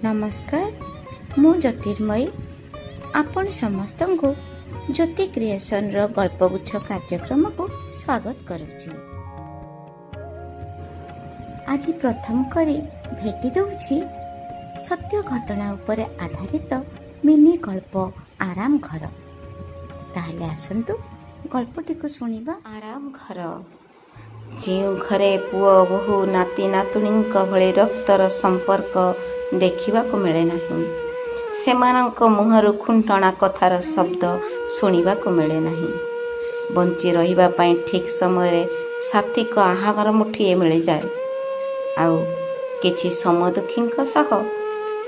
ନମସ୍କାର, ମୁଁ ଜ୍ୟୋତିର୍ମୟୀ ଆପଣ ସମସ୍ତଙ୍କୁ ଜ୍ୟୋତି କ୍ରିଏସନର ଗଳ୍ପଗୁଚ୍ଛ କାର୍ଯ୍ୟକ୍ରମକୁ ସ୍ୱାଗତ କରୁଛି। ଆଜି ପ୍ରଥମ କରି ଭେଟି ଦେଉଛି ସତ୍ୟ ଘଟଣା ଉପରେ ଆଧାରିତ ମିନି ଗଳ୍ପ ଆରାମ ଘର। ତାହେଲେ ଆସନ୍ତୁ, ଗଳ୍ପଟିକୁ ଶୁଣିବା। ଆରାମ ଘର। ଯେଉଁ ଘରେ ପୁଅ, ବୋହୂ, ନାତି ନାତୁଣୀଙ୍କ ଭଳି ରକ୍ତର ସମ୍ପର୍କ ଦେଖିବାକୁ ମିଳେ ନାହିଁ, ସେମାନଙ୍କ ମୁହଁରୁ ଖୁଣ୍ଟଣା କଥାର ଶବ୍ଦ ଶୁଣିବାକୁ ମିଳେ ନାହିଁ, ବଞ୍ଚି ରହିବା ପାଇଁ ଠିକ୍ ସମୟରେ ସାଥୀଙ୍କ ଆହାର ମୁଠିଏ ମିଳିଯାଏ ଆଉ କିଛି ସମଦୁଃଖୀଙ୍କ ସହ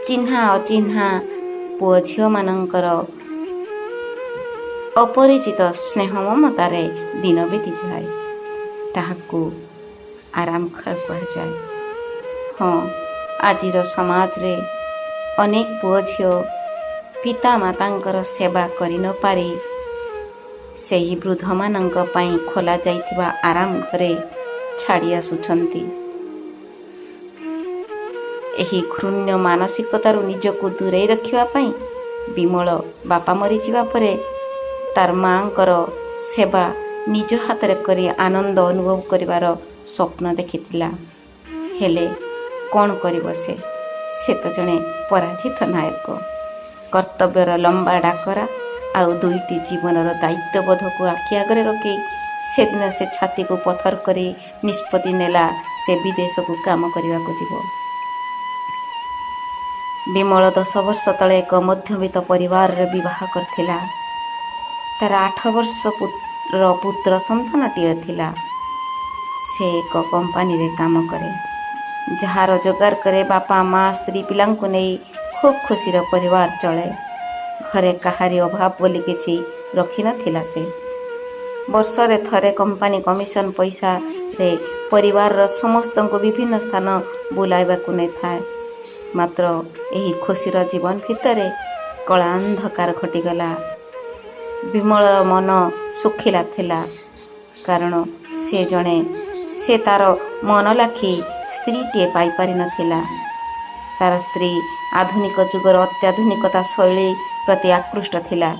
ଚିହ୍ନା ଅଚିହ୍ନା ପୁଅ ଝିଅମାନଙ୍କର ଅପରିଚିତ ସ୍ନେହ ମମତାରେ ଦିନ ବିତିଯାଏ, ତାହାକୁ ଆରାମ ଘର କୁହାଯାଏ। ହଁ, ଆଜିର ସମାଜରେ ଅନେକ ପୁଅ ଝିଅ ପିତା ମାତାଙ୍କର ସେବା କରି ନପାରି ସେହି ବୃଦ୍ଧମାନଙ୍କ ପାଇଁ ଖୋଲା ଯାଇଥିବା ଆରାମ ଘରେ ଛାଡ଼ି ଆସୁଛନ୍ତି। ଏହି ଘୃଣ୍ୟ ମାନସିକତାରୁ ନିଜକୁ ଦୂରେଇ ରଖିବା ପାଇଁ ବିମଳ ବାପା ମରିଯିବା ପରେ ତାର ମାଙ୍କର ସେବା ନିଜ ହାତରେ କରି ଆନନ୍ଦ ଅନୁଭବ କରିବାର ସ୍ୱପ୍ନ ଦେଖିଥିଲା। ହେଲେ କ'ଣ କରିବ ସେ? ସେ ତ ଜଣେ ପରାଜିତ ନାୟକ। କର୍ତ୍ତବ୍ୟର ଲମ୍ବା ଡାକରା ଆଉ ଦୁଇଟି ଜୀବନର ଦାୟିତ୍ୱବୋଧକୁ ଆଖି ଆଗରେ ରଖି ସେଦିନ ସେ ଛାତିକୁ ପଥର କରି ନିଷ୍ପତ୍ତି ନେଲା, ସେ ବିଦେଶକୁ କାମ କରିବାକୁ ଯିବ। ବିମଳ 10 ବର୍ଷ ତଳେ ଏକ ମଧ୍ୟବିତ୍ତ ପରିବାରରେ ବିବାହ କରିଥିଲା। ତାର 8 ବର୍ଷ ପୁତ୍ର ସନ୍ତାନଟିଏ ଥିଲା। ସେ ଏକ କମ୍ପାନୀରେ କାମ କରେ। ଯାହା ରୋଜଗାର କରେ, ବାପା, ମା, ସ୍ତ୍ରୀ, ପିଲାଙ୍କୁ ନେଇ ଖୁବ୍ ଖୁସିର ପରିବାର ଚଳେ। ଘରେ କାହାରି ଅଭାବ ବୋଲି କିଛି ରଖିନଥିଲା ସେ। ବର୍ଷରେ ଥରେ କମ୍ପାନୀ କମିଶନ ପଇସାରେ ପରିବାରର ସମସ୍ତଙ୍କୁ ବିଭିନ୍ନ ସ୍ଥାନ ବୁଲାଇବାକୁ ନେଇଥାଏ। ମାତ୍ର ଏହି ଖୁସିର ଜୀବନ ଭିତରେ କଳା ଅନ୍ଧକାର ଘଟିଗଲା। ବିମଳର ମନ ଶୁଖିଲା ଥିଲା, କାରଣ ସେ ତାର ମନ ଲାଖି ସ୍ତ୍ରୀଟିଏ ପାଇପାରିନଥିଲା। ତାର ସ୍ତ୍ରୀ ଆଧୁନିକ ଯୁଗର ଅତ୍ୟାଧୁନିକତା ଶୈଳୀ ପ୍ରତି ଆକୃଷ୍ଟ ଥିଲା,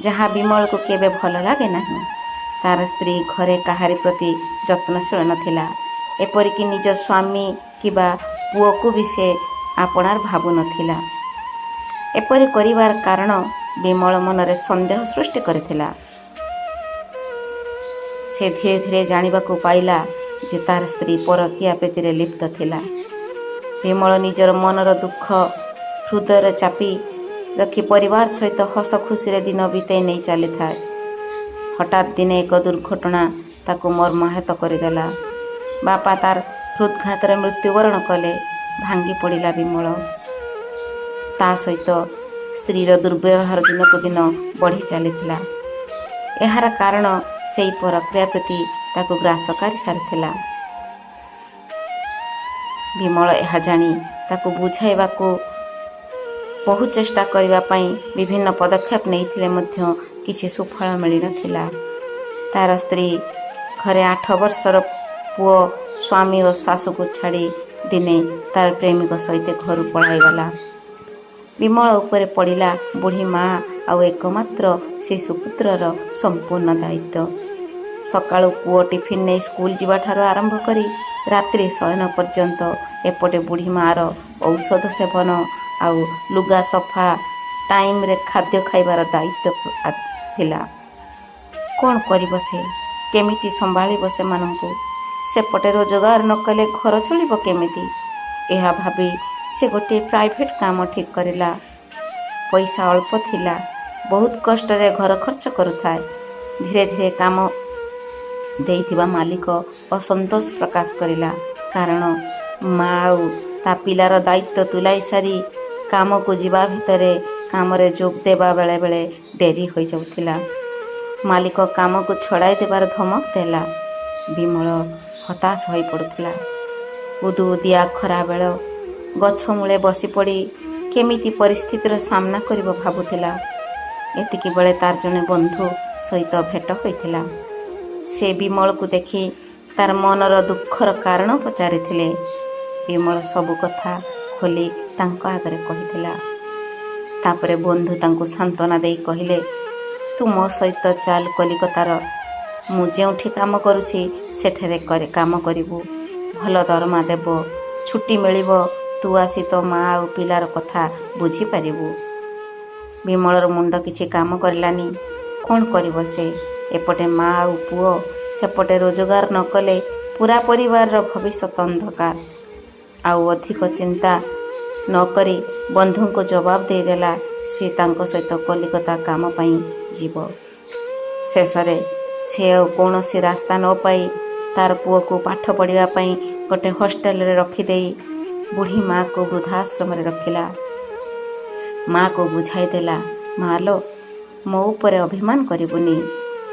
ଯାହା ବିମଳକୁ କେବେ ଭଲ ଲାଗେ ନାହିଁ। ତାର ସ୍ତ୍ରୀ ଘରେ କାହାରି ପ୍ରତି ଯତ୍ନଶୀଳ ନଥିଲା। ଏପରିକି ନିଜ ସ୍ୱାମୀ କିମ୍ବା ପୁଅକୁ ବି ସେ ଆପଣାର ଭାବୁନଥିଲା। ଏପରି କରିବାର କାରଣ ବିମଳ ମନରେ ସନ୍ଦେହ ସୃଷ୍ଟି କରିଥିଲା। ସେ ଧୀରେ ଧୀରେ ଜାଣିବାକୁ ପାଇଲା ଯେ ତାର ସ୍ତ୍ରୀ ପରକୀୟା ପ୍ରୀତିରେ ଲିପ୍ତ ଥିଲା। ବିମଳ ନିଜର ମନର ଦୁଃଖ ହୃଦୟରେ ଚାପି ରଖି ପରିବାର ସହିତ ହସ ଖୁସିରେ ଦିନ ବିତେଇ ନେଇ ଚାଲିଥାଏ। ହଠାତ୍ ଦିନେ ଏକ ଦୁର୍ଘଟଣା ତାକୁ ମର୍ମାହତ କରିଦେଲା। ବାପା ତାର ହୃଦଘାତରେ ମୃତ୍ୟୁବରଣ କଲେ। ଭାଙ୍ଗି ପଡ଼ିଲା ବିମଳ। ତା ସହିତ ସ୍ତ୍ରୀର ଦୁର୍ବ୍ୟବହାର ଦିନକୁ ଦିନ ବଢ଼ି ଚାଲିଥିଲା। ଏହାର କାରଣ ସେଇ ପରକୀୟା ପ୍ରୀତି ତାକୁ ଗ୍ରାସ କରି ସାରିଥିଲା। ବିମଳ ଏହା ଜାଣି ତାକୁ ବୁଝାଇବାକୁ ବହୁ ଚେଷ୍ଟା କରିବା ପାଇଁ ବିଭିନ୍ନ ପଦକ୍ଷେପ ନେଇଥିଲେ ମଧ୍ୟ କିଛି ସୁଫଳ ମିଳିନଥିଲା। ତାର ସ୍ତ୍ରୀ ଘରେ 8 ବର୍ଷର ପୁଅ, ସ୍ୱାମୀ ଓ ଶାଶୁକୁ ଛାଡ଼ି ଦିନେ ତାର ପ୍ରେମିକ ସହିତ ଘରୁ ପଳାଇଗଲା। ବିମଳ ଉପରେ ପଡ଼ିଲା ବୁଢ଼ୀ ମା ଆଉ ଏକମାତ୍ର ଶିଶୁପୁତ୍ରର ସମ୍ପୂର୍ଣ୍ଣ ଦାୟିତ୍ୱ। ସକାଳୁ ପୁଅ ଟିଫିନ୍ ନେଇ ସ୍କୁଲ ଯିବାଠାରୁ ଆରମ୍ଭ କରି ରାତ୍ରି ଶୟନ ପର୍ଯ୍ୟନ୍ତ, ଏପଟେ ବୁଢ଼ୀ ମାଆର ଔଷଧ ସେବନ ଆଉ ଲୁଗା ସଫା, ଟାଇମ୍ରେ ଖାଦ୍ୟ ଖାଇବାର ଦାୟିତ୍ୱ ଥିଲା। କ'ଣ କରିବ ସେ? କେମିତି ସମ୍ଭାଳିବ ସେମାନଙ୍କୁ? ସେପଟେ ରୋଜଗାର ନ କଲେ ଘର ଚଳିବ କେମିତି? ଏହା ଭାବି ସେ ଗୋଟିଏ ପ୍ରାଇଭେଟ୍ କାମ ଠିକ୍ କରିଲା। ପଇସା ଅଳ୍ପ ଥିଲା। ବହୁତ କଷ୍ଟରେ ଘର ଖର୍ଚ୍ଚ କରୁଥାଏ। ଧୀରେ ଧୀରେ କାମ ଦେଇଥିବା ମାଲିକ ଅସନ୍ତୋଷ ପ୍ରକାଶ କରିଲା, କାରଣ ମା ଆଉ ତା ପିଲାର ଦାୟିତ୍ୱ ତୁଲାଇ ସାରି କାମକୁ ଯିବା ଭିତରେ କାମରେ ଯୋଗ ଦେବା ବେଳେବେଳେ ଡେରି ହୋଇଯାଉଥିଲା। ମାଲିକ କାମକୁ ଛଡ଼ାଇ ଦେବାର ଧମକ ଦେଲା। ବିମଳ ହତାଶ ହୋଇପଡ଼ୁଥିଲା। ଉଦୁଉଦିଆ ଖରାବେଳ ଗଛ ମୂଳେ ବସି ପଡ଼ି କେମିତି ପରିସ୍ଥିତିର ସାମ୍ନା କରିବ ଭାବୁଥିଲା। ଏତିକି ବେଳେ ତାର ଜଣେ ବନ୍ଧୁ ସହିତ ଭେଟ ହୋଇଥିଲା। ସେ ବିମଳକୁ ଦେଖି ତାର ମନର ଦୁଃଖର କାରଣ ପଚାରିଥିଲେ। ବିମଳ ସବୁ କଥା ଖୋଲି ତାଙ୍କ ଆଗରେ କହିଥିଲା। ତାପରେ ବନ୍ଧୁ ତାଙ୍କୁ ସାନ୍ତ୍ୱନା ଦେଇ କହିଲେ, ତୁ ମୋ ସହିତ ଚାଲ କଲିକତାର, ମୁଁ ଯେଉଁଠି କାମ କରୁଛି ସେଠାରେ କାମ କରିବୁ। ଭଲ ଦରମା ଦେବ, ଛୁଟି ମିଳିବ, ତୁ ଆସି ତୋ ମା ଆଉ ପିଲାର କଥା ବୁଝିପାରିବୁ। ବିମଳର ମୁଣ୍ଡ କିଛି କାମ କରିଲାନି। କ'ଣ କରିବ ସେ? ଏପଟେ ମା ଆଉ ପୁଅ, ସେପଟେ ରୋଜଗାର ନ କଲେ ପୁରା ପରିବାରର ଭବିଷ୍ୟତ ଅନ୍ଧକାର। ଆଉ ଅଧିକ ଚିନ୍ତା ନ କରି ବନ୍ଧୁଙ୍କୁ ଜବାବ ଦେଇଦେଲା, ସେ ତାଙ୍କ ସହିତ କଲିକତା କାମ ପାଇଁ ଯିବ। ଶେଷରେ ସେ ଆଉ କୌଣସି ରାସ୍ତା ନ ପାଇ ତାର ପୁଅକୁ ପାଠ ପଢ଼ିବା ପାଇଁ ଗୋଟେ ହଷ୍ଟେଲରେ ରଖିଦେଇ ବୁଢ଼ୀ ମାଆକୁ ବୃଦ୍ଧାଶ୍ରମରେ ରଖିଲା। ମାଆକୁ ବୁଝାଇଦେଲା, ମା ଲୋ, ମୋ ଉପରେ ଅଭିମାନ କରିବୁନି।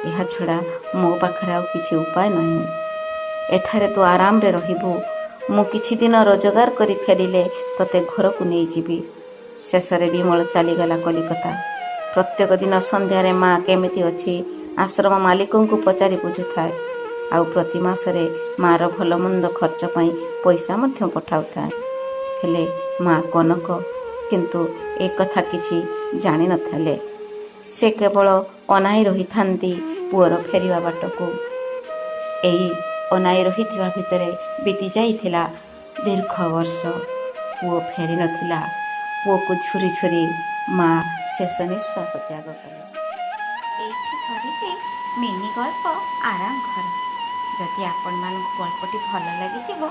ଏହା ଛଡ଼ା ମୋ ପାଖରେ ଆଉ କିଛି ଉପାୟ ନାହିଁ। ଏଠାରେ ତୁ ଆରାମରେ ରହିବୁ। ମୁଁ କିଛି ଦିନ ରୋଜଗାର କରି ଫେରିଲେ ତୋତେ ଘରକୁ ନେଇଯିବି। ଶେଷରେ ବିମଳ ଚାଲିଗଲା କଲିକତା। ପ୍ରତ୍ୟେକ ଦିନ ସନ୍ଧ୍ୟାରେ ମା କେମିତି ଅଛି ଆଶ୍ରମ ମାଲିକଙ୍କୁ ପଚାରି ବୁଝୁଥାଏ, ଆଉ ପ୍ରତି ମାସରେ ମାର ଭଲମନ୍ଦ ଖର୍ଚ୍ଚ ପାଇଁ ପଇସା ମଧ୍ୟ ପଠାଉଥାଏ। ହେଲେ ମା କନକ କିନ୍ତୁ ଏ କଥା କିଛି ଜାଣିନଥିଲେ। ସେ କେବଳ ଅନାଇ ରହିଥାନ୍ତି ପୁଅର ଫେରିବା ବାଟକୁ। ଏଇ ଅନାଇ ରହିଥିବା ଭିତରେ ବିତି ଯାଇଥିଲା ଦୀର୍ଘ ବର୍ଷ। ପୁଅ ଫେରି ନଥିଲା। ପୁଅକୁ ଝୁରି ଝୁରି ମା ଶେଷ ନିଶ୍ୱାସ ତ୍ୟାଗ କଲେ। ଏଇଠି ସରିଛି ମିନି ଗଳ୍ପ ଆରାମ ଘର। ଯଦି ଆପଣମାନଙ୍କୁ ଗଳ୍ପଟି ଭଲ ଲାଗିଥିବ,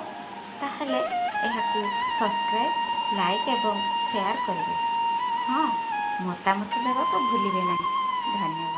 ତାହେଲେ ଏହାକୁ ସବସ୍କ୍ରାଇବ୍, ଲାଇକ୍ ଏବଂ ସେୟାର କରିବେ। ହଁ, ମତାମତ ଦେବାକୁ ଭୁଲିବେ ନାହିଁ। ଧନ୍ୟବାଦ।